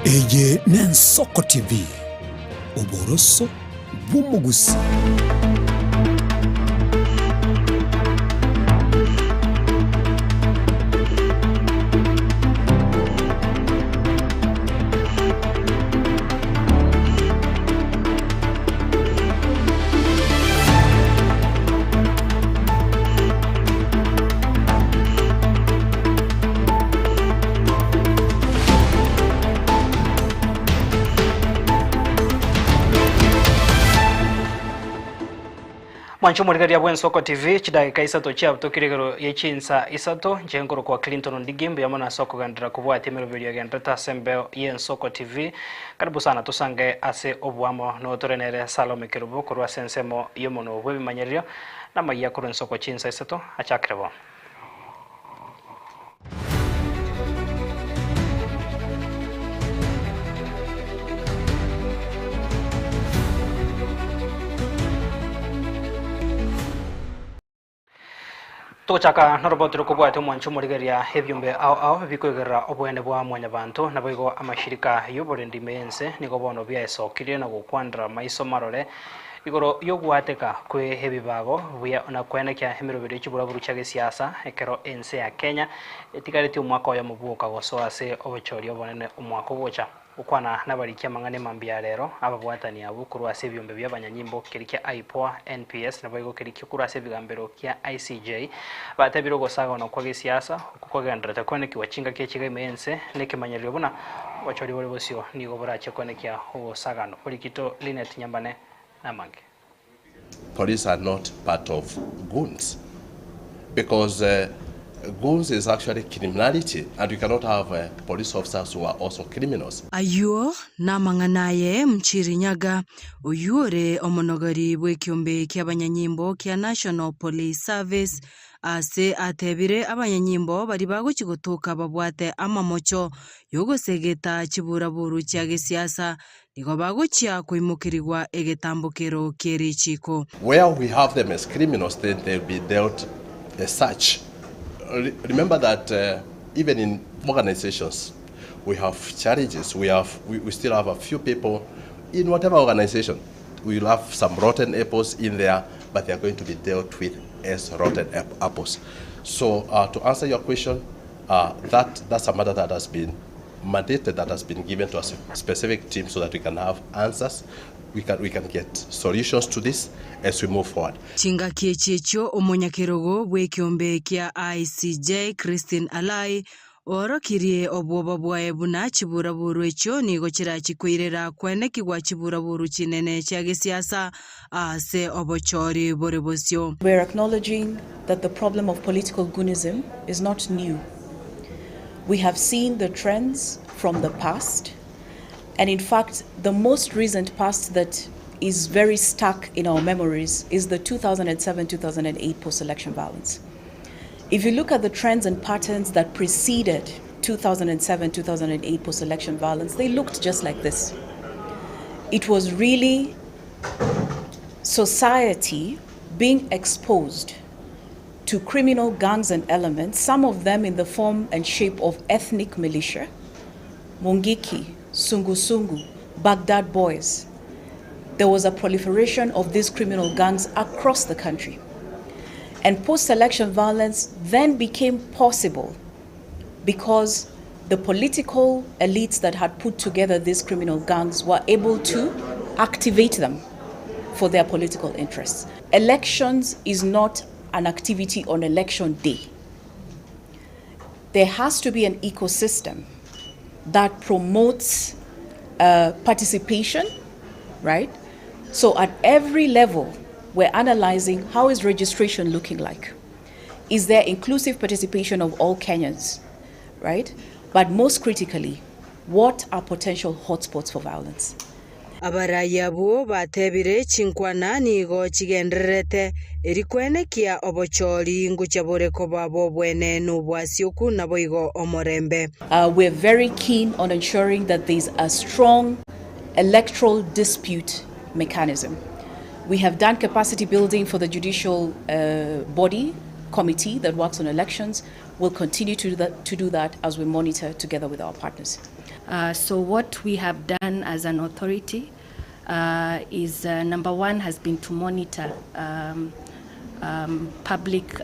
Eye n'Ensoko TV, oboroso bw'omogusii. Mwanche omorigereria bw'Ensoko TV, chidageka isato chiabutokire igoro ye chinsa isato, inche nkorokwa Clinton Ondigi, mbuya mono ase okogenderera kobwatia emeroberio egenderete ase embeo y'Ensoko TV. Karibu sana tosange ase oboamo notore nere Salome Kerubo korwa ase ensemo y'omonwa bw'ebimanyererio namayia korwa ensoko chinsa isato achakire bo. Togochaka noroboti rokobwatia omwancho omorigereria ebiombe ao ao bikoigerera oboene bwa mwanyabanto, naboigo amashirika y'oborendi ime y'ense nigo bono biaesokirie na gokwanera maiso marore igoro y'ogwateka kwe ebibago buya na koenekia emeroberi ye chiburaburu chia gesiasa ekero ense ya Kenya etigaretie omwaka oyomo bwoka gosoa ase obochori obonene omwaka ogocha. Gokwana nabariki amang'ana emambia ya rero, ababwatani abwo korwa ase ebiombe bi'abanyanyimbo keria kia IPOA, NPS, naboigo keria kia korwa ase ebigambero kia ICJ, batebire ogosaganwa kwa gesiasa okwo kogendererete koenekigwa chingaki echiga ime y'ense nekemanyererio buna obochori bore bosio nigo borachie koenekia ogosaganwa. Orikito Linet Nyambane namange. Police are not part of goons because goons is actually criminality and we cannot have police officers who are also criminals. Ayio namang'ana aye Mchirinyaga, oyio ore omonogori bw'ekiombe ki'abanyanyimbo kia National Police Service, ase atebire abanyanyimbo baria bagochia gotoka babwate amamocho y'ogosegeta chiburaburu chia gesiasa Nigo bagochia koimokerigwa egetambokero kie richiiko. Where we have them as criminals then they'll be dealt as such. Remember that even in organizations we have challenges, we have, we, we still have a few people in whatever organization. We will have some rotten apples in there, but they are going to be dealt with as rotten apples. So uh, to answer your question, uh, that, that's a matter that has been mandated that has been given to a specific team so that we can have answers, we can, we can get solutions to this as we move forward. Chingaki echi echio omonyakerogo bw'ekeombe kia ICJ Christine Alai oorokirie obwoba bwaye buna chiburaburu echio nigo chirachi koirera kwenekigwa chiburaburu chinene chia gesiasa ase obochori bore bosio. We are acknowledging that the problem of political goonism is not new. We have seen the trends from the past, and in fact, the most recent past that is very stuck in our memories is the 2007 2008 post election violence. If you look at the trends and patterns that preceded 2007 2008 post election violence, they looked just like this. It was really society being exposed to criminal gangs and elements, some of them in the form and shape of ethnic militia, Mungiki, Sungusungu, Baghdad Boys. There was a proliferation of these criminal gangs across the country. And post election violence then became possible because the political elites that had put together these criminal gangs were able to activate them for their political interests. Elections is not an activity on election day. There has to be an ecosystem that promotes uh, participation, right? So at every level, we're analyzing how is registration looking like? Is there inclusive participation of all Kenyans, right? But most critically, what are potential hotspots for violence? Abarai abwo batebire, Chinkwana nigo chigendererete, eri kwenekia obochori ngochia bore koba bw'obwene na obwasioku, naboigo omorembe. We're very keen on ensuring that there's a strong electoral dispute mechanism. We have done capacity building for the judicial body. committee that works on elections will continue to do that, to do that as we monitor together with our partners. So what we have done as an authority is number one has been to monitor public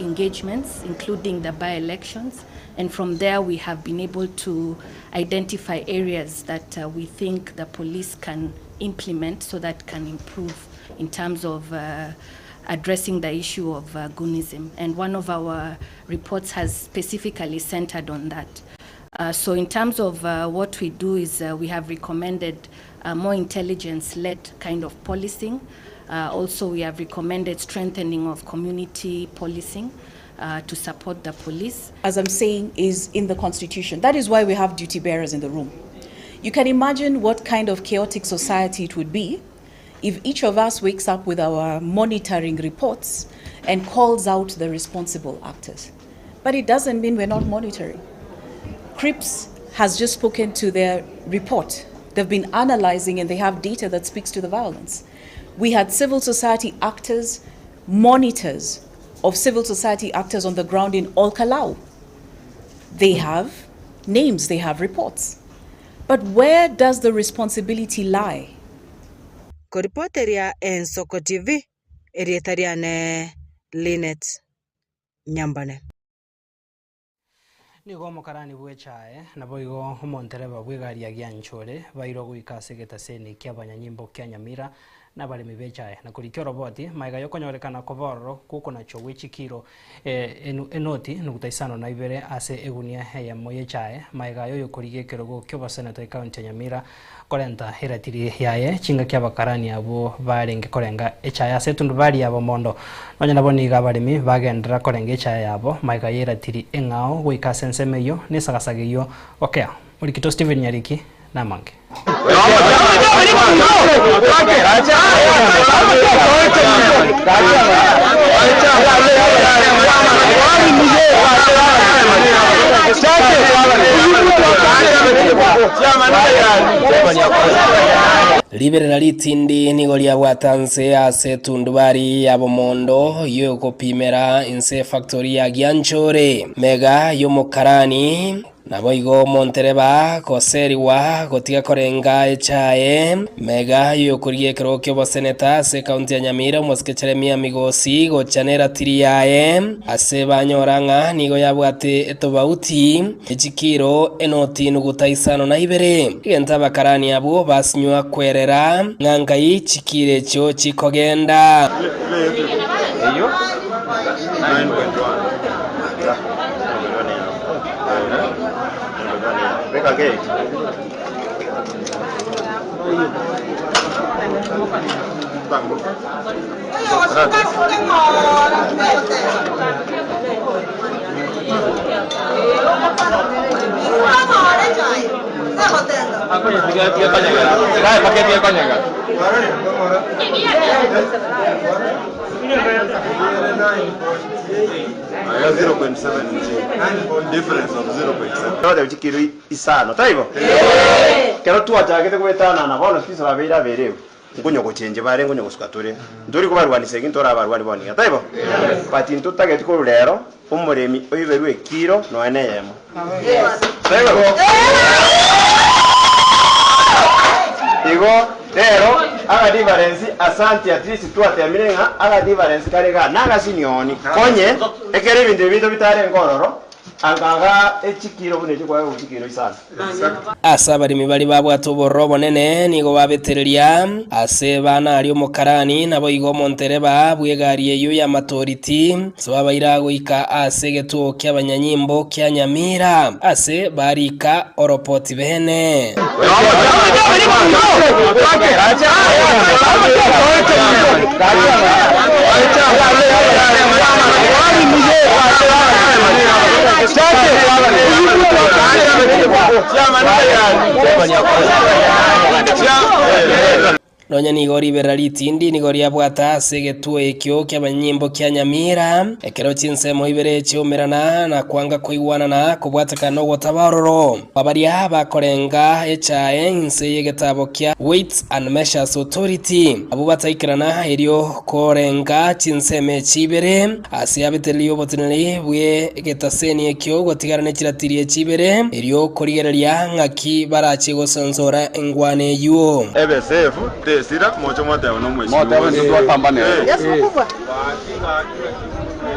engagements, including the by-elections. And from there, we have been able to identify areas that we think the police can implement so that can improve in terms of addressing the issue of Gunism. And one of our reports has specifically centered on that. So in terms of what we do is we have recommended more intelligence-led kind of policing. Also, we have recommended strengthening of community policing to support the police. As I'm saying, is in the Constitution. That is why we have duty bearers in the room. You can imagine what kind of chaotic society it would be if each of us wakes up with our monitoring reports and calls out the responsible actors. But it doesn't mean we're not monitoring. CRIPS has just spoken to their report. They've been analyzing and they have data that speaks to the violence. We had civil society actors, monitors of civil society actors on the ground in Olkalou. They have names, they have reports. But where does the responsibility lie? Koripoteria Ensoko TV, erieta riane Linet Nyambane. Nigo omokarani bw'echae naboigo omontereba bw'egari ya Gianchore bairwe goika ase egetaseni kia abanyanyimbo kia Nyamira na abaremi b'echae na korikia oroboti maiga yokonyorekana koba ororo gokonachwa gwe chikiro enoti nuguta isano na ibere ase egunia eyemo y'echae maiga yoyo korigia ekerogo kia oboseneto ekaunti ya Nyamira korenta eratiri yaye chingaki abakarani abo barenge korenga echae ase etundubari yabo mondo nonya nabo niga abaremi bagendera korenga echae yabo maiga ya eratiri eng'ao goika ase ensemo eywo na esagasaga eywo okea orikito Stephen Nyariki namange. Liberera ritindi nigo riabwatanse ase etundubari ya bomondo yogopimera inse factory ya Gianchore mega yomokarani naboigo montereba koseriwa gotiga korenga echae mega yokoria ekero kia oboseneta ase ekaunti ya Nyamira omosike Jeremia Migosi gochanera tiri yaye ase banyora ng'a nigo yabwate etobauti echikiro enoti nuguta isano na ibere egento abakarani abwo basinywa kwerera ng'a ngai chikiro echio chikogenda. Eyo 9.1. Weka gate. Aya 0.7 difference of 0.7. Node chikiro isano taibo kero twachagete kubetanana bono twise babere aberewe nkunyo gochenje bare nkunyo gosuka ture nturi kubarwanisa egi ntora abarwani boniga taibo but ntutageti korurero omoremi oiberwe ekiro noene eyemo taibo igo rero aga difference asante at least twatemire ng'a aga difference kare ga nagasinioni konye ekere ebinto ebinto bitare nkororo angaga echikiro bune chikwaye chikiro isano. Ase abaremi bari babwate obororo obonene nigo babetereria ase bana ari omokarani nabo igo omontereba bw'egari eyo ya matoriti ase babaira goika ase egetuo kia abanyanyimbo kia Nyamira ase barika oropoti bene. Nonya nigo riberera ritindi nigo riabwata ase egetuo ekio ki'abanyanyimbo kia Nyamira, ekero chinsemo ibere chiaumerana na kwanga koigwanana kobwatekana nogotaba ororo kwa baria bakorenga echae inse y'egetabo kia Weights and Measures Authority, abwo bataikerana erio korenga chinsemo echi ibere ase abetereri y'oboteneneri bw'egetaseni ekio gotigara ne chiratiri echi ibere, erio korigereria ng'aki barachie gosonsora engwana eyio. Ebe safe, tesira, moche mwateba nomwesimi Motebe intwe twatamba nere. Yes, mkubwa.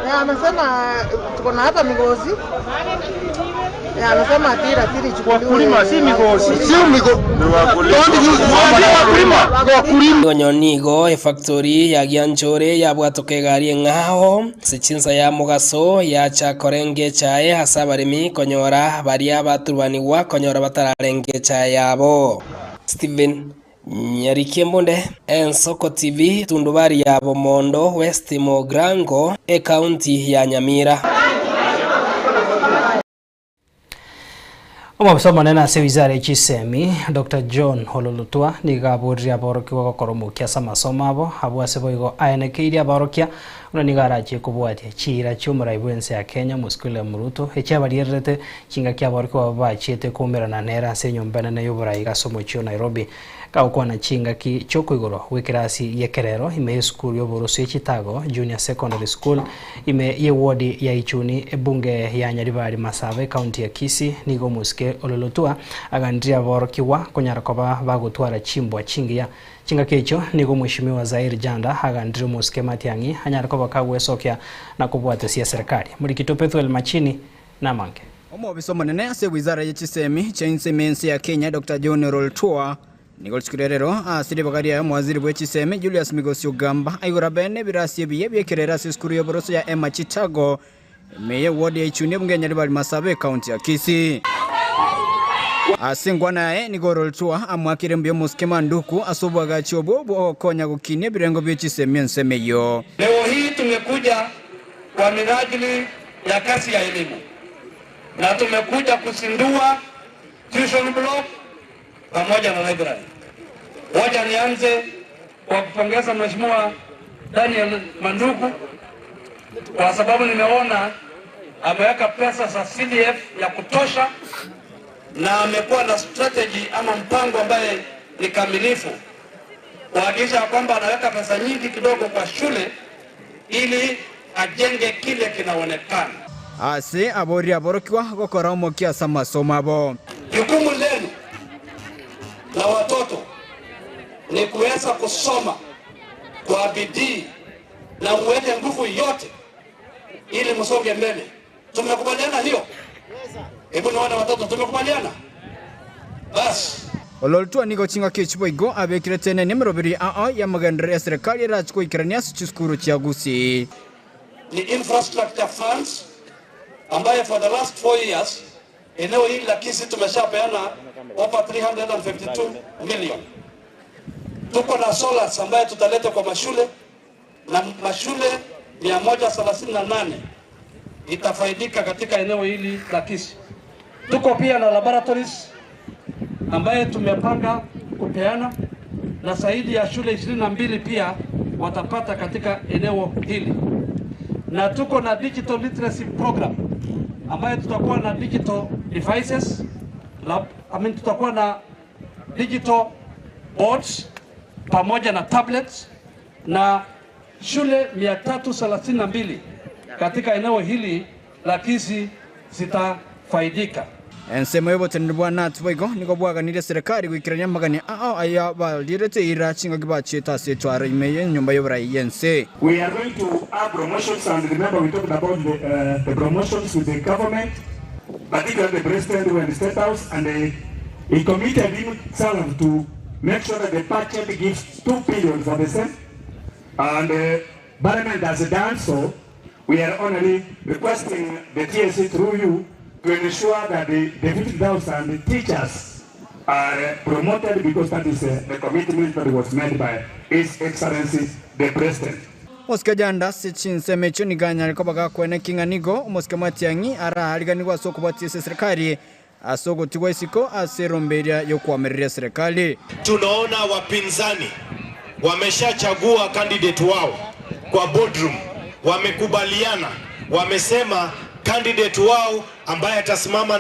Eh, amesema tuko na hapa Migosi. Eh, amesema ati ratili ichukuliwe. Wakulima si Migosi. Sio Migosi. Wakulima. Onye nigo efactori ya Gianchore yabwatoka egari eng'ao ase chinsa ya mogaso yacha korenga echae ase abaremi konyora baria baturubanigwa konyora batararenga echae yabo. Stephen Nyarikie Mbunde, Ensoko TV, Tundubari ya Bomondo, West Mogrango, Ekaunti ya Nyamira. Omobisa omonene ase ewizara ye chisemi, Doctor John Ololtua, nigo aboririe aborokigwa gokora omokia ase amasomo abo, abwo ase boigo aenekeirie aborokia buna nigo arachie kobwatia chiira chi'omorai bw'ense ya Kenya Omosike William Ruto echiabariererete chingaki aborokigwa abwo bachiete koumerana nere ase enyomba enene y'oborai ase omochie o Nairobi. Gagokwana chingaki chi'okoigorwa gw'ekerasi gi'ekerero ime y'esukuru y'oboroso ye Chitago Junior Secondary School ime y'ewodi ya Ichuni ebunge ya Nyaribari Masaba ekaunti ya Kisii nigo omosike Ololotua agandirie aborokigwa konyara koba bagotwara chimbwa chingiya. Chingaki echio nigo omweshimiwa Zair Janda agandirie omosike Matiang'i anyare koba kagwesokia na kobwatesia eserekari. Morikito Pethuel Machini namange. Omobisa omonene ase ewizara ye chisemi chia inse ime ense ya Kenya Doctor John Ololtua nigo rituko ria rero ase ribaga riaye omowaziri bwe chisemi Julius Migosi Ogamba aigora bene ebirasi ebiya biekerero ase esukuru y'oboroso ya Emma Chitago ime ye ward ya Ichuni ebunge ya Nyaribari Masaba ekaunti ya Kisii. Ase enkwana yaye nigo Ololtua amoakire mbuya omosike Manduku ase oboagachi obwo bw'ogokonya gokinia ebirengo bie chisemi ensemo eyio. Leo hii tumekuja kwa minajili ya kasi ya elimu na tumekuja kuzindua tuition block pamoja na library. Wacha nianze kwa kupongeza Mheshimiwa Daniel Manduku kwa sababu nimeona ameweka pesa za CDF ya kutosha na amekuwa na strategy ama mpango ambaye ni kamilifu kuhakikisha kwamba anaweka pesa nyingi kidogo kwa shule ili ajenge kile kinaonekana. Ase aboria aborokigwa gokora omokia ase amasomo abo. Jukumu lenu la watoto ni kuweza kusoma kwa bidii na muweke nguvu yote ili msonge mbele. Tumekubaliana hiyo? Hebu nione watoto, tumekubaliana? Basi. Ololtua nigo chingaki echi boigo abekire tenene emeroberi ao y'amagenderero y'eserekari erache goikerania ase chisukuru chia Gusii. Ni infrastructure funds ambaye for the last 4 years eneo hili la Kisii tumeshapeana over 352 million. Tuko na solars ambaye tutaleta kwa mashule na mashule 138 itafaidika katika eneo hili la Kisii. Tuko pia na laboratories ambaye tumepanga kupeana na zaidi ya shule 22 pia watapata katika eneo hili. Na tuko na digital literacy program ambaye tutakuwa na digital devices, lab, I mean, tutakuwa na digital boards pamoja na tablets na shule 332 katika eneo hili la Kisii zitafaidika. Ensemo y'oboteneneri bwa Nats boigo nigo bwaganirie serikali goikerania amagani ao aya barierete eira chingaki bachiete ase etwaro ime y'enyomba y'oborai y'ense. We are going to have promotions and remember we talked about the promotions with the government, particularly the president when the State House, and he committed himself to make sure that the budget gives 2 billion for the same, and Parliament has done so. We are only requesting the TSC through you to ensure that the 50,000 teachers are promoted, because that is the commitment that was made by His Excellency the President. Omosike Janda ase chinsemo echio nigo anyare koba gakwena eking'anigo omosike Matiang'i arahariganigwe ase okobwatia ase serikali ase ogotigwa isiko ase erombe eria y'okoamereria serikali. Tunaona wapinzani Wameshachagua candidate wao kwa boardroom, wamekubaliana, wamesema candidate wao ambaye atasimama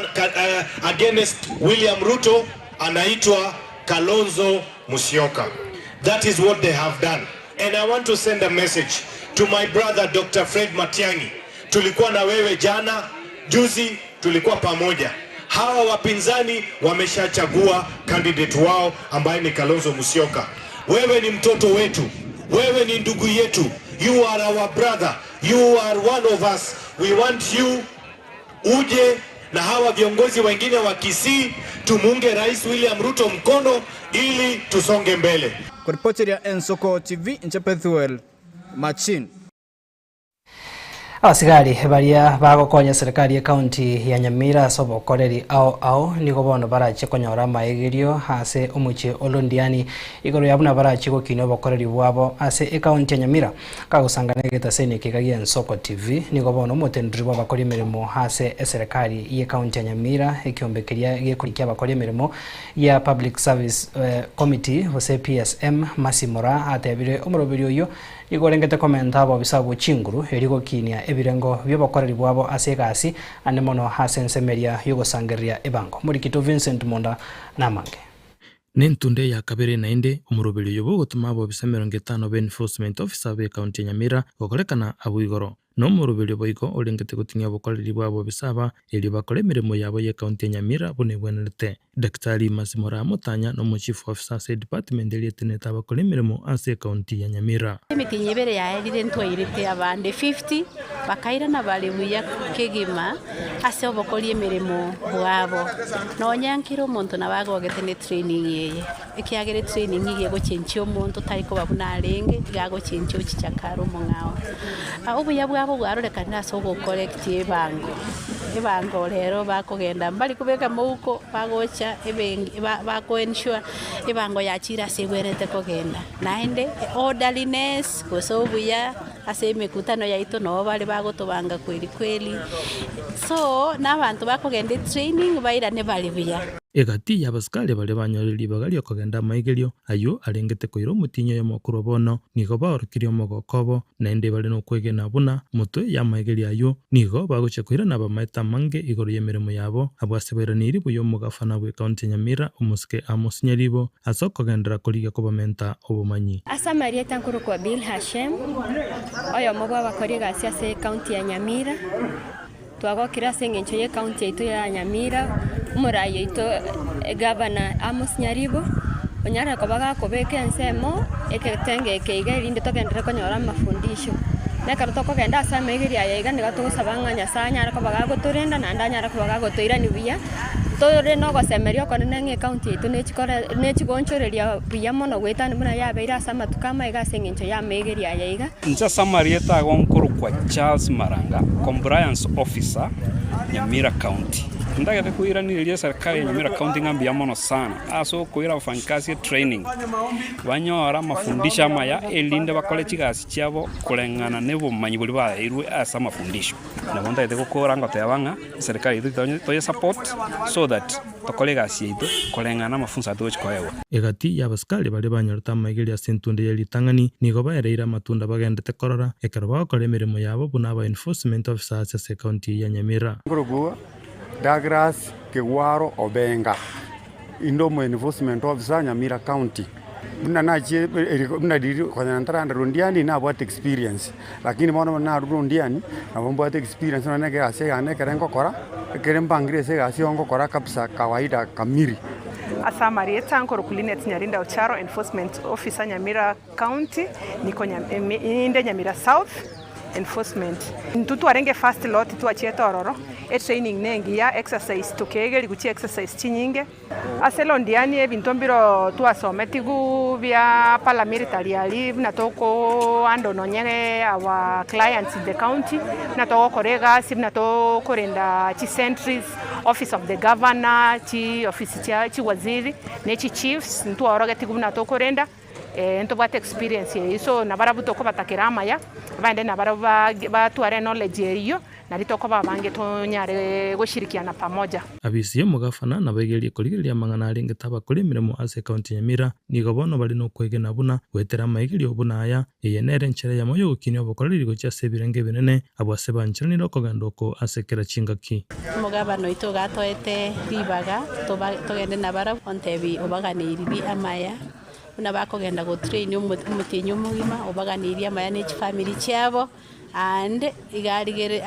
against William Ruto anaitwa Kalonzo Musyoka. That is what they have done. And I want to send a message to my brother Dr. Fred Matiang'i. Tulikuwa na wewe jana, juzi tulikuwa pamoja. Hawa wapinzani wameshachagua candidate wao ambaye ni Kalonzo Musyoka. Wewe ni mtoto wetu, wewe ni ndugu yetu. You are our brother, you are one of us. We want you uje na hawa viongozi wengine wa Kisii tumuunge Rais William Ruto mkono ili tusonge mbele. Kuripotiria Ensoko TV, inche Pethuel Machin. Abasigari baria bagokonya serikali y'ekaunti ya Nyamira ase obokoreri ao ao nigo bono barache konyora amaegerio ase omochie o Londiani igoro ya buna barache gokina obokoreri bwabo ase ekaunti ya Nyamira. Kagosangana egetaseni eke gia Ensoko TV nigo bono omotenderi bwa abakori emeremo ase eserekari y'ekaunti ya Nyamira ekiombe keria gekorikia abakori emeremo ya Public Service Committee gose PSM Mercy Moraa atebire omoroberi oyio Nigo orengete komenta abobisa abwo chinguru, erio gokinia ebirengo bi'obokoreri bwabo ase egasi, ande mono ase ensemo eria y'ogosangereria ebango. Morikito Vincent Monda namange. Nentunde ya kabere naende, omoroberi oyo bogotoma abobisa 50 b'enforcement officer b'ecounty ya Nyamira gokorekana abwo igoro. Nomoroberio boigo orengete goting'ia obokoreri bw'abobisa aba, erio bakore emeremo yabo y'ecounty ya Nyamira buna ebwenerete. Daktari Mercy Moraa Motanya nomochief officer ase edepartment eria etenenete abakora emeremo ase ecounty ya Nyamira. Emetienyi ebere yaerire ntwairete abande 50, bakairana bare buya kegima ase obokori emeremo bwabo. Nonya nkere omonto nabo agogete ne training eye, ekiagera etraining iga egochenchia omonto tari koba buna arenge, iga agochenchia ochicha kare omong'ao. Obuya bwabo bwarorekanire ase ogocorrect ebango, ebango rero bakogenda mbari kobeka mouko bagocha ebenki bako ensure ebango yachire ase ebwenerete kogenda. Naende orderliness gose obuya ase emekutano yaito nabo bare bagotobanga kweri kweri, so na abanto bakogenda etraining bairane bare buya. Egati y'abasikari baria banyorire ribaga ri'okogenda amaigerio ayio arengete koira omotienyi oyomo korwa bono, nigo baorokirie omogoko obo, naende bare nokwegena buna motwe y'amaigerio ayio nigo bagochia koirana abamaete amange igoro y'emeremo yabo. Abwo ase bairaneirie buya omogafana bw'ekaunti ya Nyamira, omosike Amos Nyaribo, ase okogenderera korigia kobamenta obomanyi. Ase amarieta nkorokwa Bilha Shem, oyomo bw'abakori egasi ase ekaunti ya Nyamira. Twagokire ase engencho y'ecounty yaito ya Nyamira, omorai oito egavana Amos Nyaribo, onyare koba gakobeka ensemo egetenge eke iga erinde togenderere konyora amafundisho. Na ekero tokogenda ase amaigerio aya iga nigo togosaba ng'a Nyasaye anyare koba gagotorenda naende anyare koba gagotoirania buya, tore na ogosemeria okonene ng'a ecounty yaito nechikore nechigoonchoreria buya mono goetania buna yabeire ase amatuko amaiga ase engencho y'amaigerio aya iga. Inche ase amarieta ago nkorokwa Charles Maranga, Compliance Officer, Nyamira County. Ntagete koiraneria eserikari ya Nyamira County ng'a mbuya mono sana ase okoira abafanyikazi etraining, banyore amafundisho amaya erinde bakore chigasi chiabo koreng'ana na obomanyi boria baeirwe ase amafundisho. Nabo ntagete gokora ngoteba ng'a eserikari yaito toye support so that tokore egasi yaito koreng'ana namafunso aya togochia koegwa. Egati y'abasikari baria banyorete amaigerio ase entunde ye ritang'ani nigo baereire amatunda bagendete korora ekero bagokora emeremo yabo buna aba enforcement officers ase ekaunti ya Nyamira. Nkorokwa Douglas Kegwaro Obenga, inde omo enforcement officer Nyamira County. Buna nachie buna riria konya ntaranda Londiani nabwate experience, lakini bono buna narure Londiani nabo mbwate experience nonye na egasi yane ekere ngokora, ekere mbangire ase egasi igo ngokora kabisa kawaida kamili. Ase amarieta nkorokwa Linet Nyarinda Ocharo, Enforcement Officer Nyamira County, niko inde Nyamira South Enforcement. Intwe twarenge first lot twachiete ororo, etraining nengiya, exercise tokeegerigwa chi exercise chinyinge. Ase Londiani ebinto mbiro twasometigwe bia paramilitary aria buna tokohandle nonye our clients in the county, buna togokora egasi, buna tokorenda chisentries, office of the governor, chiofisi chia chiwaziri ne chichiefs, ntwaorogetigwe buna tokorenda. Ntobwate experience eyio so nabarabwo tokobatakera amaya, abande nabarabwo batware knowledge eyio. Nari tokoba abange tonyare goshirikiana pamoja. Abisi y'omogafana nabaigererie korigereria amang'ana arengete abakori emeremo ase ekaunti ya Nyamira, nigo bono bare nokwegena buna goetera amaigerio buna aya, eye nere enchera eyemo y'ogokinia obokoreri gochia ase ebirengo ebinene, abwo ase bancheranire okogenda oko ase kera chingaki. Omogabana oito iga atoete ribaga togende nabarabwo, ontebi obaganeirie amaya, buna bakogenda gotrain omotienyi omogima, obaganeirie amaya ne chifamiri chiabo. And iga arigere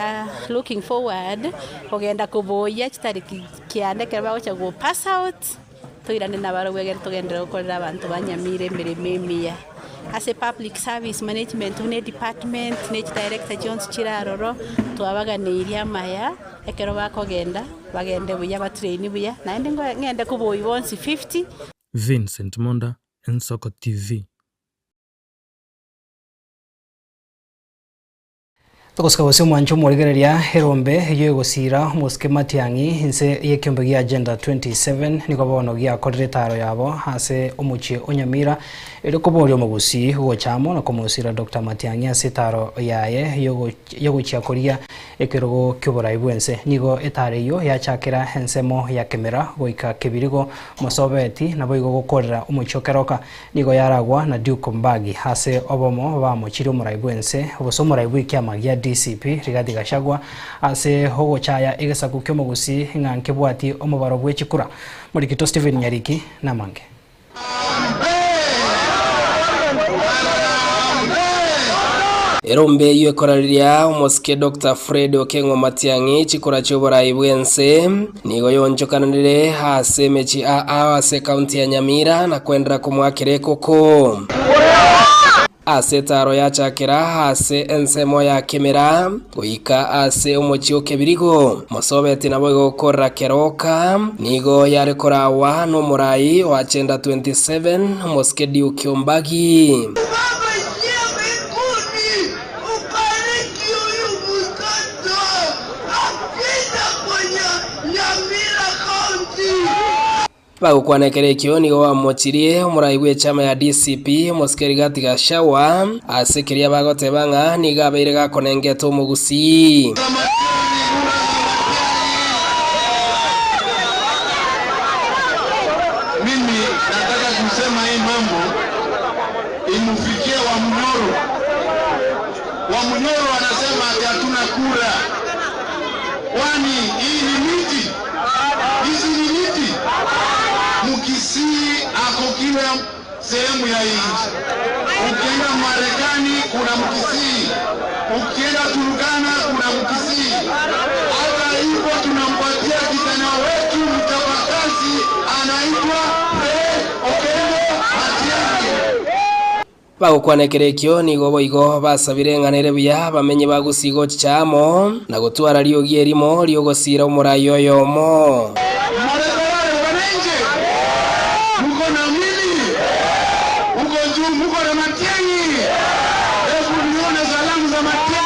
looking forward kogenda koboyia chitariki kianda ekero bagocha go pass out, toirane nabarobwo egere togenderere gokorera abanto ba Nyamira emeremo emiya. Ase public service management buna edepartment ne chidirector chionsi chire aroro, twabaganeirie amaya, ekero bakogenda, bagende buya batraini buya, naende ng'ende koboyia bonsi 50. Vincent Monda, Ensoko TV. Togosika gose omwancho omorigereria erombe eyio egosiira omosike Matiang'i inse y'ekiombe gia Agenda 27 nigo bono giakorire etaaro yabo ase omochie o Nyamira erio koboria omogusii gocha amo na komosira Doctor Matiang'i ase etaaro yaye yogochia koria ekerogo ki'oborai bw'ense. Nigo etaaro eyio yachakera ensemo ya Kemera goika Kebirigo Mosobeti naboigo gokorera omochie o Keroka. Nigo yaragwa na Duke Mbagi ase obomo bamochirie omorai bw'ense, gose omorai bw'ekiama gia DCP, Rigathi Gachagua, ase ogochaya egesaku ki'omogusii ng'a nkebwati omobaro bwe chikura. Morikito Stephen Nyariki namange. Erombe eyio ekorareria omosike Doctor Fred Okeng'o Matiang'i chikura chi'oborai bw'ense. Nigo yonchokananire ase emechie aa ase ekaunti ya Nyamira na kwenderera komoakera ekoko. Ase etaaro yachakera ase ensemo ya Kemera goika ase omochie o Kebirigo, Mosobeti naboigo gokorera Keroka, nigo yare korawa nomorai o Agenda 27 omosike Duke Ombagi. Bagokwana ekero ekio nigo bamochirie omorai bw'echama ya DCP omosike Rigathi Gachagua ase keria bagoteba ng'a nigo abeire gakonengete omogusii. Mimi nataka kusema hii mambo imufikie Wamunyoro. Wamunyoro wanasema ati hatuna kura, kwani hii ni miti? Hizi ni miti? Mkisii ako kila sehemu ya nchi. Ukienda Marekani kuna Mkisii, ukienda Turkana kuna Mkisii. Hata hivyo tunampatia kijana wetu mchapakazi anaitwa Fred Okengo Matiang'i. Bagokwana ekero ekio nigo boigo basabire eng'ana ere buya bamenye bagusii gochicha amo, na gotwara riogi erimo ri'ogosiira omorai oyomo. Moretorare wananchi, muko na mimi huko juu, muko na Matiang'i. Hebu nione salamu za Matiang'i.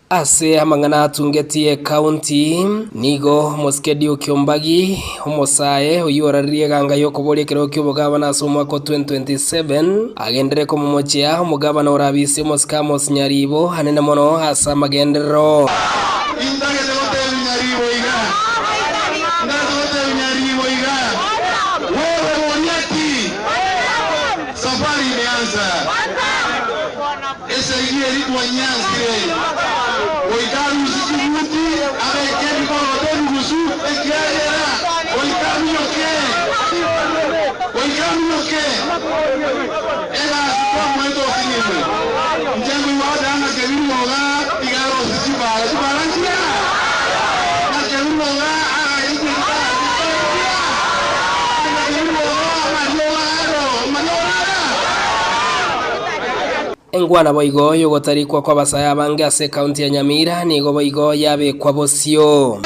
Ase amang'ana atungetie ekaunti, nigo omosike Duke Ombagi, omosae oyio oraririe eganga y'okoboria ekerogo ki'obogabana ase omwaka o 2027, agenderere komomochia omogabana orabise omosike Amos Nyaribo anene mono ase amagenderero. Intagete gotebia Nyaribo iga, Intagete gotebia Nyaribo iga, wewe Goliati, safari imeanza. Esegi eri twanyansire, goika arusie chibuti, abeke ebikoroto ebigusu, ekiagera goika aminyoke, goika aminyoke, egasi twamoete osinyirwe. Inche nkoigwa goteba ng'a Kebirigo iga iga arosie chibara, chibara nchiya, ng'a Kebirigo iga agache chibara nchiya, ng'a Kebirigo iga amariogo aro, amariogo nara. Engwana boigo y'ogotarikwa kw'abasae abange ase ekaunti ya Nyamira nigo boigo yabekwa bosio.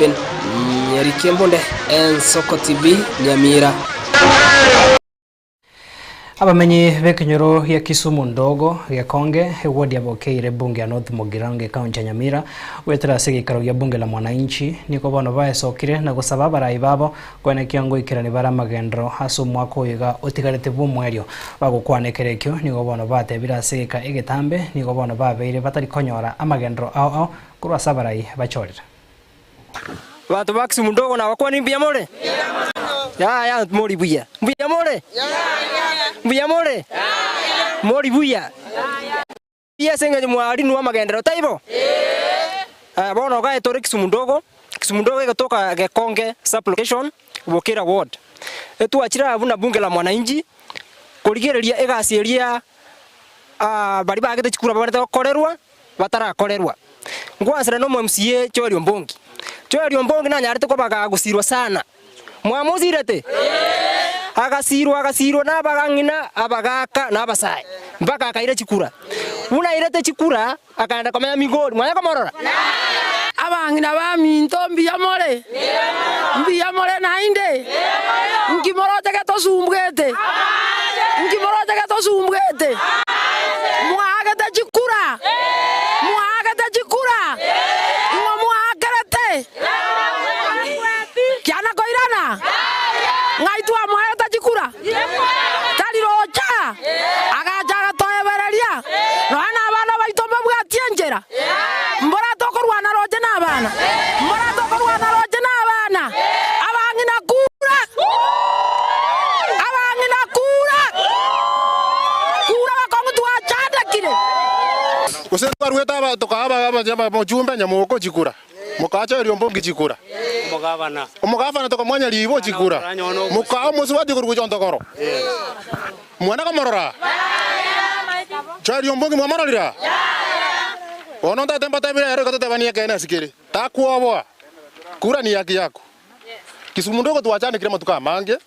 Stephen Nyarikembunde, Ensoko TV, Nyamira. Abamenyi b'ekenyoro gia Kisumu Ndogo, Gekonge, eward ya Bokeire ebunge ya North Mugirango ekaunti ya Nyamira, goetera ase egeikaro gia bunge la Mwananchi, nigo bono baesokire na gosaba abarai babo koenekia ngoikerani bare amagenderero ase omwaka oyo iga otigarete bw'omoerio. Bagokwana ekero ekio nigo bono batebire ase egeka egetambe nigo bono babeire batari konyora amagenderero ao ao korwa ase abarai bachorire. Abanto ba Kisumu ndogo nabakwanie mbuya more? Yaya mori buya. Mbuya more? Mbuya more? Mori buya? Buya ase eng'encho mwarinwe amagenderero, taibo? Aya bono iga tore Kisumu ndogo, Kisumu ndogo egotoka Gekonge sub location, Bokera ward. Etwachire aa buna bunge la mwananchi, korigereria egasi eria baria baagete chikura babarete gokorerwa, batarakorerwa. Ngwansera nomo MCA Joel Ombongi. Joel Ombongi nanyarete koba gagosirwa sana. Mwamosirete? Agasirwa agasirwa na abang'ina, abagaka na abasae mpaka akaira chikura. Buna airete chikura akaenda komenya Migori. Mwanya komorora? Abang'ina baminto, mbuya more? Mbuya more naende? Nki moroche getosumbwete? Nki moroche getosumbwete? Mwaagete chikura? Mwaagete chikura? Ing'o mwaakerete? Kiana koirana? Ng'ai twamoete chikura? Tari rocha? Agacha agatoebereria, Nonya nabana baito mbabwatie enchera. Mbora tokorwana roche nabana? Mbora tokorwana roche nabana? Abang'ina kura! Abang'ina kura! Kura bakong'u twachandekire. Gose twaruete aba tokaa aba abachumbe nyamoko chikura. Mokacha eriomba ngichikura. Omogavana tokamwanya riibo chikura. Mokaa omosubati korwa gochia ontogoro. Mwana komorora? Cha eriomba ngi mwamororire? Bono ntaete mbatebire ero iga totebanie ekeene ase kere. Takwoboa. Kura ni haki yako. Kisumu ndogo twachandekire amatuko amange,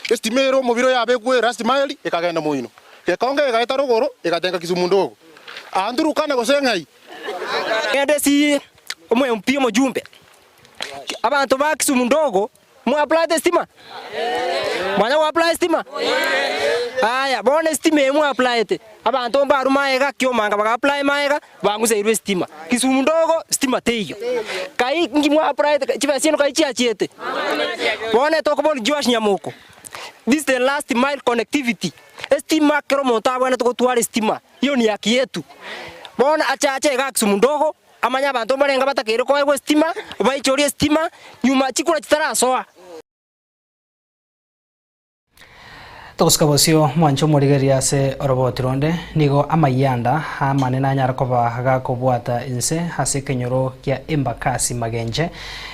estima ere omobere yabekwa last mile ekagenda moino. Gekonge egaeta rogoro egatenga Kisumu ndogo. Aa nturukane gose ng'ai? Ngende si omo MP omojumbe. Abanto ba Kisumu ndogo mwa apply estima? Mwanya go apply estima? Aya bono estima eye mwa applyete, abanto mbarwe maega kiomanga baga apply maega bang'useirwe estima. Kisumu ndogo stima teiyo. Kai nki mwa applyete chibesa chiaino kai chiachiete? Bono etokobori Joash Nyamoko, this is the last mile connectivity, estima kera omonto abwenerete gotwara estima. Iyo ni haki yetu. Bono achache iga Kisumu ndogo, amanye abanto mbarenge batakeire koegwa esitima, baichorie esitima, nyuma chikura chitarasoa. Togosika bosio mwanche omorigereria ase oroboti ronde, nigo amayianda amanene anyare koba gakobwata inse ase ekenyoro kia Embakasi Magenche,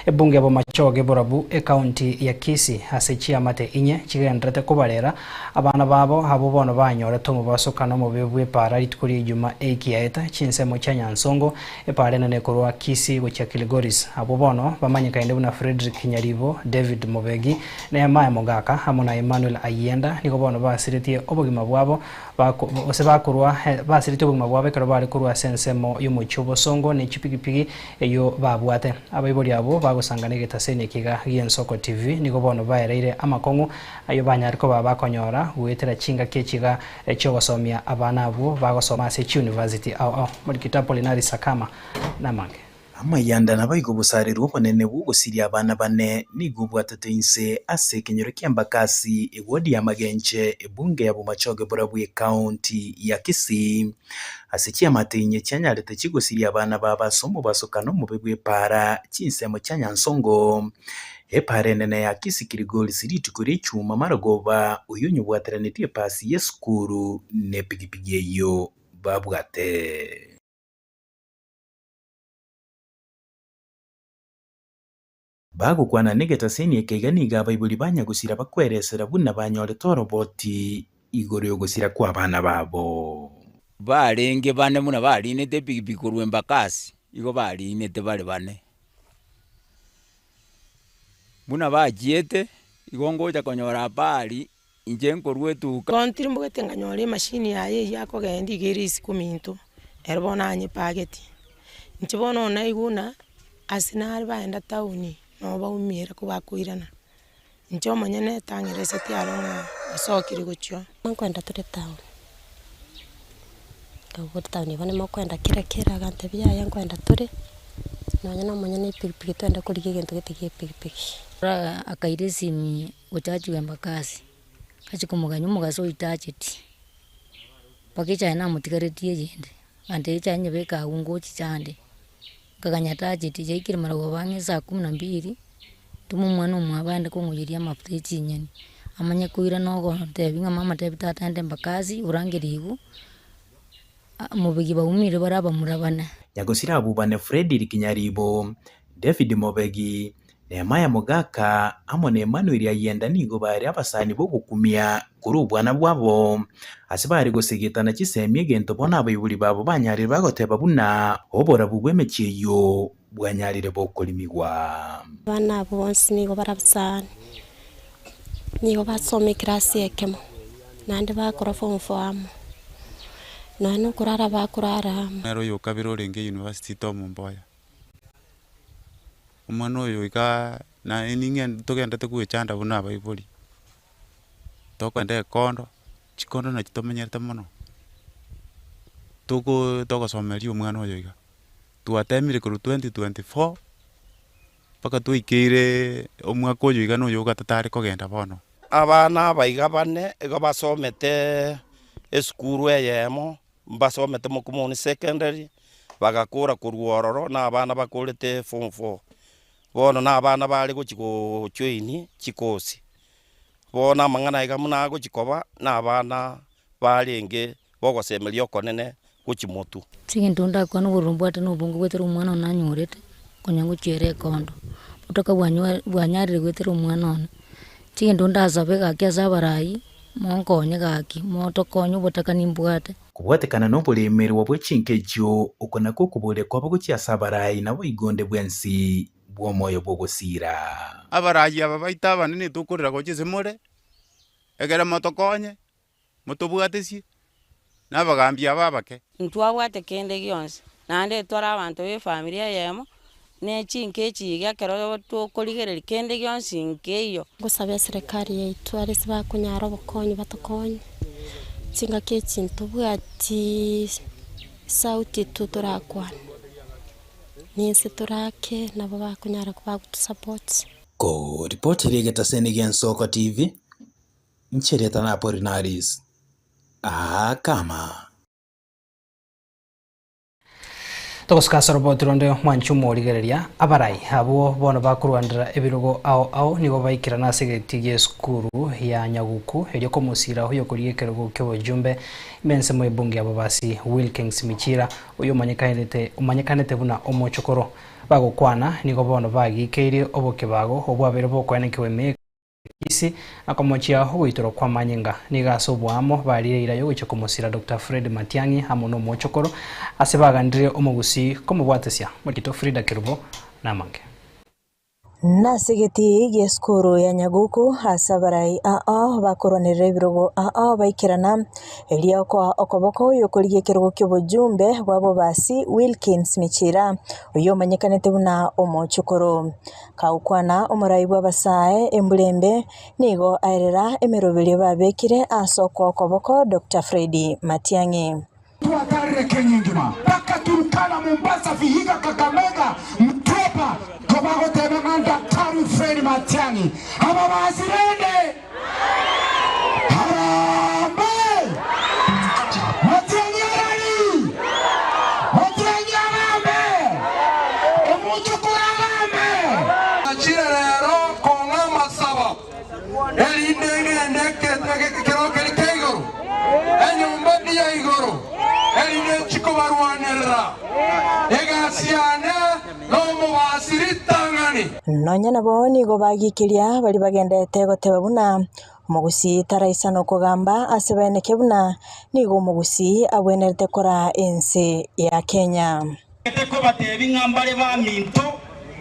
ebunge ya Bomachoge Borabu, ekaunti ya Kisii ase chiamate inye chigendererete kobarera Abana babo abwo bono banyorete omobasokano omobe bw'epaara rituko ri'Ejuma ekiaeta chinsemo chia Nyansongo, epaara enene korwa Kisii gochia Kilgoris. Abwo bono bamanyekaine buna Fredrick Nyaribo, David Mobegi, Nehemiah Mogaka amo na Emmanuel Ayienda nigo bono basiretie obogima bwabo gose bakorwa basiretie obogima bwabo ekero bare korwa ase ensemo y'omochie obosongo ne chipigipigi eyio babwate. Abaibori abwo bagosangana egetaseni ekiga gi'Ensoko TV nigo bono baereire amakong'u Ayio banyare koba bakonyora goetera chingaki echiga chi'ogosomia abana abwo bagosoma ase chiuniversity ao ao. Morikito Apolinari Sakama namange. Amayanda naboigo obosarerwa obonene bw'ogosiria abana bane nigo obwatete inse ase ekenyoro kia Embakasi, ewodi ya Magenche, ebunge ya Bomachoge Borabu ekaunti ya Kisii. Ase chiamate inye chianyarete chigosiria abana babo ase omobasokano omobe bw'epaara chinsemo chia Nyansongo. Epaara enene ya Kisii Kilgoris rituko ri'echuma marogoba oyio onyobwateranetie epasi y'esukuru nepigipigi eyio babwate. Bagokwana negetaseni eke iga nigo abaibori ba nyagosira bakweresera buna banyorete oroboti igoro y'ogosira kw'abana babo. Barenge bane buna barinete epigipigi korwa Embakasi, igo barinete bare bane. Buna bachiete, igo ngocha konyora habari, inche nkorwa etuka. Bono ntirimogete nkanyora emashini yaye eywo akogenda iga ere isiko minto, ero bono anyepageti. Inche bono naigwa buna ase nare baenda town. Nabo baumiire kobakoirana. Inche omonyene tang'ereseti aro ng'a nasokire gochia. Nkwenda tore town, nkaboria town igo nimokwenda kera kera agantebia yaya nkwenda tore, nonye na omonyene epikipiki twende korigia egento gete kia epikipiki. Akaira esimi gochachiwa embakasi, achia komogania omogaso oito acheti, mpaka echae namotigaretie eyende, agantebia echae nyebeke agwo ngochicha ande. Nkaganya tacheti, yaikire marogoba ang'e saa kumi na mbili, ntoma omwana omwabo aende kong'oyeria amafuta ya chinyeni, amanye koirana ogontebia ng'a mama tebi tata aende embakasi orangerigwe, mobegi baumire bare abamura bane. Nyagosira abwo bane Fredrick Nyaribo, David Mobegi, Nehemiah Mogaka, amo na Emmanuel Ayienda nigo bare abasani b'ogokumia korwa obwana bwabo, ase bare gosegetana chisemi egento bono abaibori babo banyarire bagoteba buna oborabu bw'emechie eyio bwanyarire bokorimigwa. Abana abwo bonsi nigo bare abasani, nigo basoma ekerasi ekemo, naende bakora form four amo, nonya na okorara bakorara amo. Nere oyokabere orenge university Tom Mboya. Omwana oyo igaa naye ning'e togendete goechanda buna abaibori, tokogenda ekondo, chikondo nachi tomenyerete mono, tokoo togosomeria omwana oyo iga. Twatemire korwa 2024, mpaka twaikeireee omwaka oyo iga na oyo ogatato are kogenda bono. Abana aba iga bane, igo basometeeee esukuru eyemo, mbasomete Mokumoni Secondary, bagakora korwa ororo, na abana bakorete form four. Bono na abana bare gochi gojoin chikosi. Bono amang'ana aiga buna agochi koba, na abana barenge bogosemeria okonene gochia motwe. Ase egento ndakwane obororo mbwate na obonge goetera omwana one nanyorete, konya ngochiera ekondo, obotoka bwanywa bwanyarire goetera omwana one. Chigento ndasabe gaki ase abarai, monkonye gaki, motokonye obotaka nimbwate. Kobwatekana noboremerwa bwe chinka echio, oko nakwo okoboria kwabo gochia ase abarai naboigo onde bwensi bw'omoyo bw'ogosiira. Abarai aba baito abanene tokorera gocha ase more, ekere motokonye, motobwatesie, na abagambi aba abake. Ntwabwate kende gionsi, naende tware abanto b'efamiri eyemo, ne chinka echi iga ekero tokorigereria kende gionsi nkeiyo. Ngosaba eserekari yaito are ase bakonyara obokonyi batokonye, chingaki echi ntobwati sauti tu torakwane, ninse torake nabo bakonyara bagotusupport. Koripotera egetaseni gi'Ensoko TV, inche erieta na Apolinaris Akama. Togosuka ase oroboti ronde mwanche omorigereria, abarai abwo bono bakorwanera ebirogo ao ao nigo baikirana ase egetii gi'esukuru ya Nyaguku erio komosira oyokorigia ekerogo ki'obojumbe ime ensemo y'ebunge ya Bobasi Wilkins Michira oyio omanyekanete omanyekanete buna omochokoro. Bagokwana nigo bono bagikeirie obokebago obwabeire bokoenekiwa ime Isi, na komochia ogoitorwa kw'amanyinga. Nigo ase oboamo barire eira y'ogochia komosira Doctor Fred Matiang'i amo nomochokoro, ase bagandire omogusii komobwatesia Morito Frida Kerubo namange. Nase egetii gi'esukuru ya Nyaguku ase abarai ao bakorwanerera ebirogo ao baikerana, erio okoa okoboko oyokorigia ekerogo ki'obojumbe bwa Bobasi Wilkins Michira, oyio omanyekanete buna omochokoro. Kagokwana omorai bw'abasae embura embe, nigo aerera emeroberio babekire ase okoa okoboko Doctor Fred Matiang'i. Twatarire Kenya engima mpaka Turkana, Mombasa, Vihiga, Kakamega, Mtwapa kobagoteba ng'a Daktari Fred Matiang'i ababasi rende Harambee! Matiang'i arari! Matiang'i agambe! Omochokoro agambe! Nachire rero kong'a amasabo, erinde ngende ekerogo keria kia igoro, enyomba eria ya igoro, erinde nchie kobarwanerera. Egasi yane nomobasi ritang'ani. Nonya nabo nigo bagiikeria baria bagenderete goteba buna Omogusii taraisana okogamba ase baeneke buna nigo omogusii agwenerete koraa ense ya Kenya. Ntagete kobateebia ng'a mbare baminto,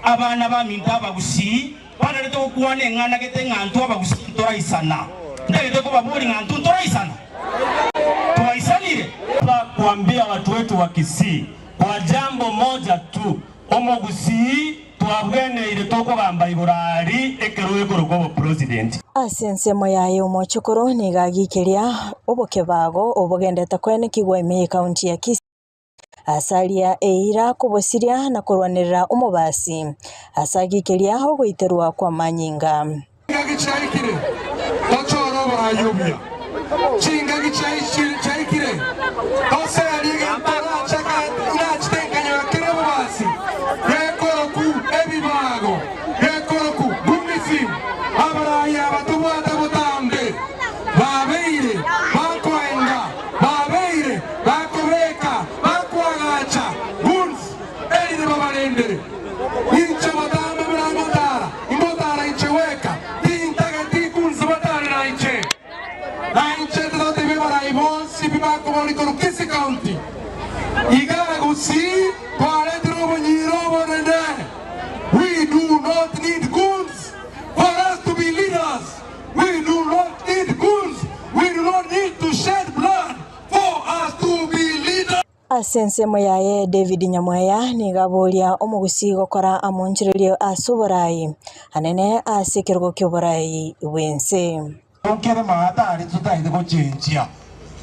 abana baminto abagusii, banarete gokwana eng'ana gete ng'a intwe abagusii ntoraisana. Ntagete kobaboria ng'a intwe ntoraisana? Twaisanire? Kuambia watu wetu wa Kisii kwa jambo moja tu, omogusii. Twabweneire tokogamba igoro aria ekero ekorokwa obopresident. Ase ensemo yaye omochokoro nigo agiikeria obokebago obogendete koenekigwa ime y'ecounty ya Kisii ase aria eira kobosiria na korwanerera omobasi ase agiikeria ogoiterwa kw'amanyinga. Chingaki chiaikire tochore oboraai obuya, chingaki chiaikire toserie egento nachete nkanyora kere obobasi gekoroku ebibago gekoroku Gunism. Abarai aba tobwate botambe babeire bakoenga, babeire bakobeka, bakoagacha guns erinde babarendere. Inche botambe buna ngotara, ingotara inche gweka, tintageti kunsi batare nainche. Na inche tototebie abarai bonsi pi bakoboria korwa Kisii County, iga Gusii twaretire obonyira obonene. We do not need goons for us to be leaders. We do not need goons, we do not need to shed blood for us to be leaders. Ase ensemo yaye David Nyamweya nigo aboria omogusii gokora amonchererio ase oborai anene ase ekerogo ki'oborai bw'ense. Tokere maata aria totaete gochenchia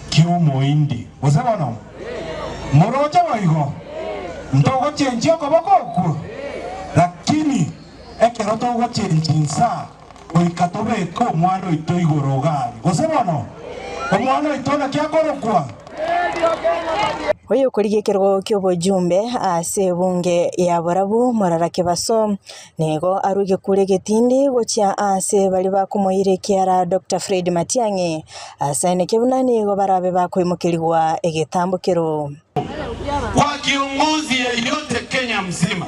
ki'omoindi, gose bono? Moroche boigo? Ntogochenchia okoboko okwo? Lakini ekero togochenchia insaa, goika tobeke omwana oito igoro iga aria, gose bono? Omwana oito naki akorokwa? Oyokorigia ekerogo ki'obojumbe ase ebunge ya Borabu, Morara Kebaso, nigo arwe egekuro egetindi gochia ase baria bakomoira ekiara Doctor Fred Matiang'i, ase aineke buna nigo barabe bakoimokerigwa egetambokero. Kwa kiongozi yeyote Kenya mzima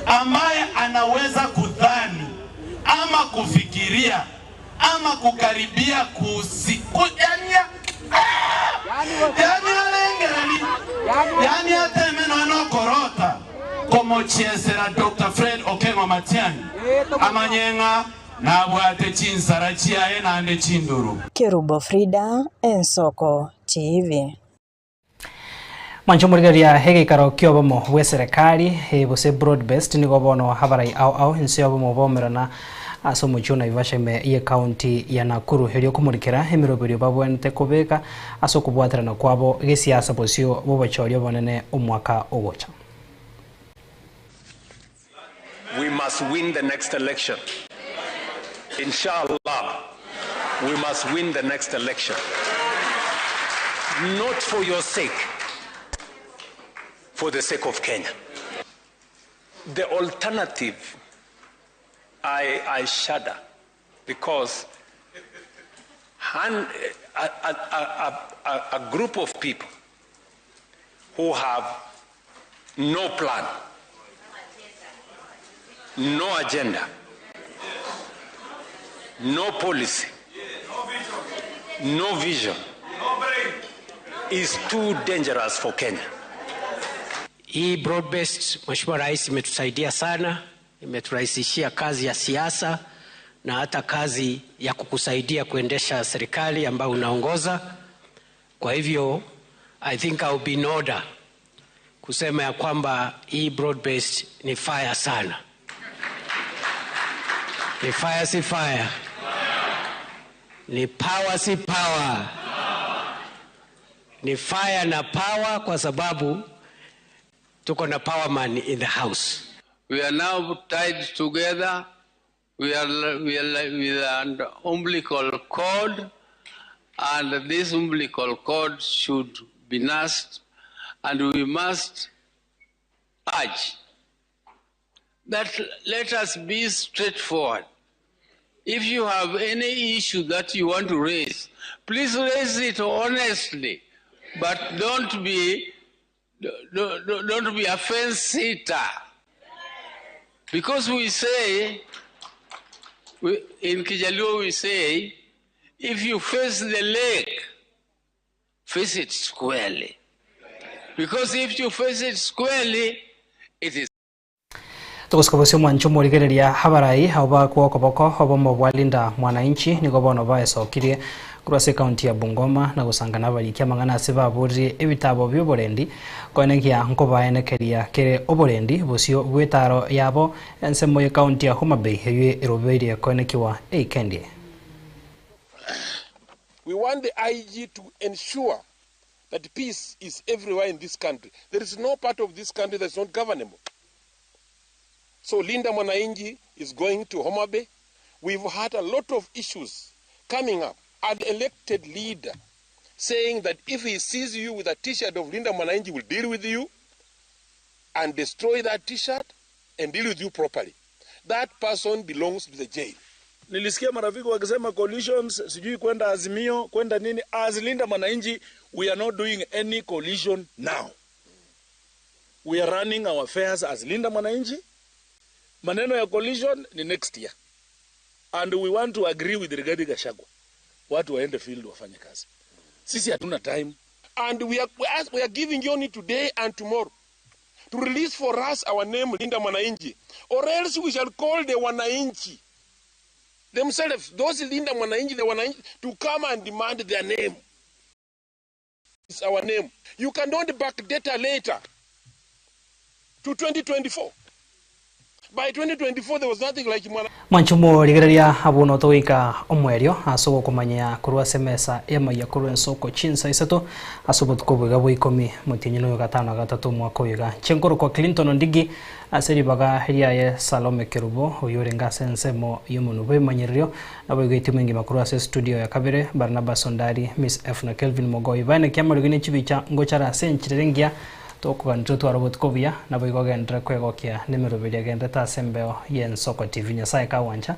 ambaye anaweza kudhani ama kufikiria ama kukaribia kusi, ku, yani, yani arengereri yani ateme nonya nokorota komochiesera Doctor Fred Okengo Matiang'i amanye ng'a nabwate chinsara chiaye naende chinduru. Kerubo Frida, Ensoko TV. Mwanche omorigereria egeikaro ki'obomo bw'eserekari gose broad based nigo bono abarai ao ao inse y'obomo baumerana ase omochie o Naivasha ime y'ecounty ya Nakuru erio komorikera emeroberio babwenerete kobeka ase okobwaterana kwabo gesiasa bosio bw'obochori obonene omwaka ogocha. We must win the next election. Inshallah, we must win the next election. Not for your sake, for the sake of Kenya. The alternative, I, I shudder because a, a, a, a, group of people who have no plan, no agenda, no policy, no vision is too dangerous for Kenya. Hii broad based, Mheshimiwa Rais, imetusaidia sana, imeturahisishia kazi ya siasa na hata kazi ya kukusaidia kuendesha serikali ambayo unaongoza. Kwa hivyo I think I'll be in order kusema ya kwamba hii broad based ni fire sana. Ni fire si fire, ni power si power, ni fire na power, kwa sababu tuko na power man in the house. We are now tied together. We are, we are with an umbilical cord, and this umbilical cord should be nursed, and we must urge that let us be straightforward. If you have any issue that you want to raise, please raise it honestly, but don't be don't, don't be a fence sitter. Because we say, we, in Kijaluo we say, if you face the lake, face it squarely. Because if you face it squarely, it is Togosika bosio omwancho omorigereria abarai abo bakwa okoboko obomo bwa Linda Mwananchi nigo bono baesokirie Korwa ase ekaunti ya Bungoma na gosanga nabariki amang'ana ase baborire ebitabo bi'oborendi koenekia nkobaenekeria kere oborendi bosio bw'etaro yabo ensemo y'ekaunti ya Homa Bay eyio erobeirie koenekiwa eikendi. We want the IG to ensure that peace is everywhere in this country. There is no part of this country that's not governable. So Linda Mwananchi is going to Homa Bay. We've had a lot of issues coming up. An elected leader saying that if he sees you with a t-shirt of Linda Mwananchi, will deal with you and destroy that t-shirt and deal with you properly. That person belongs to the jail. Nilisikia marafiki wakisema coalitions, sijui kwenda Azimio, kwenda nini. As Linda Mwananchi, we are not doing any coalition now. We are running our affairs as Linda Mwananchi. Maneno ya coalition ni next year. And we want to agree with Rigathi Gachagua. Watu waende field wafanye kazi. Sisi hatuna time. And we are giving you only today and tomorrow to release for us our name Linda Mwananchi, or else we shall call the Wananchi themselves, those Linda Mwananchi, the Wananchi, to come and demand their name. It's our name. You cannot backdate later to 2024. By 2024, there was nothing like Mwana. Mwanchumo rigereria abuno togoika omwerio ase ogokomanya korwa ase emesa y'amaiya korwa ensoko chinsa isato ase obotuko bwiga bwa ikomi motienyi noyo gatano na gatato omwaka oyo iga chinkoro kwa Clinton Ondigi ase ribaga riaye Salome Kerubo oyo orenge ase ensemo y'omonwe bwa emanyererio nabo igo etimu engima korwa ase studio ya kabere Barnabas Ondari Miss F na Kelvin Mogoi baene kiamarigo ne chibicha ngochara ase enchirere engiya tokoganire twara obotuko buya nabo igo ogenderere kwegokia na emeroberi agenderete ase embeo y'Ensoko TV. Nyasaye kawancha,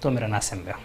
twaumerane ase embeo.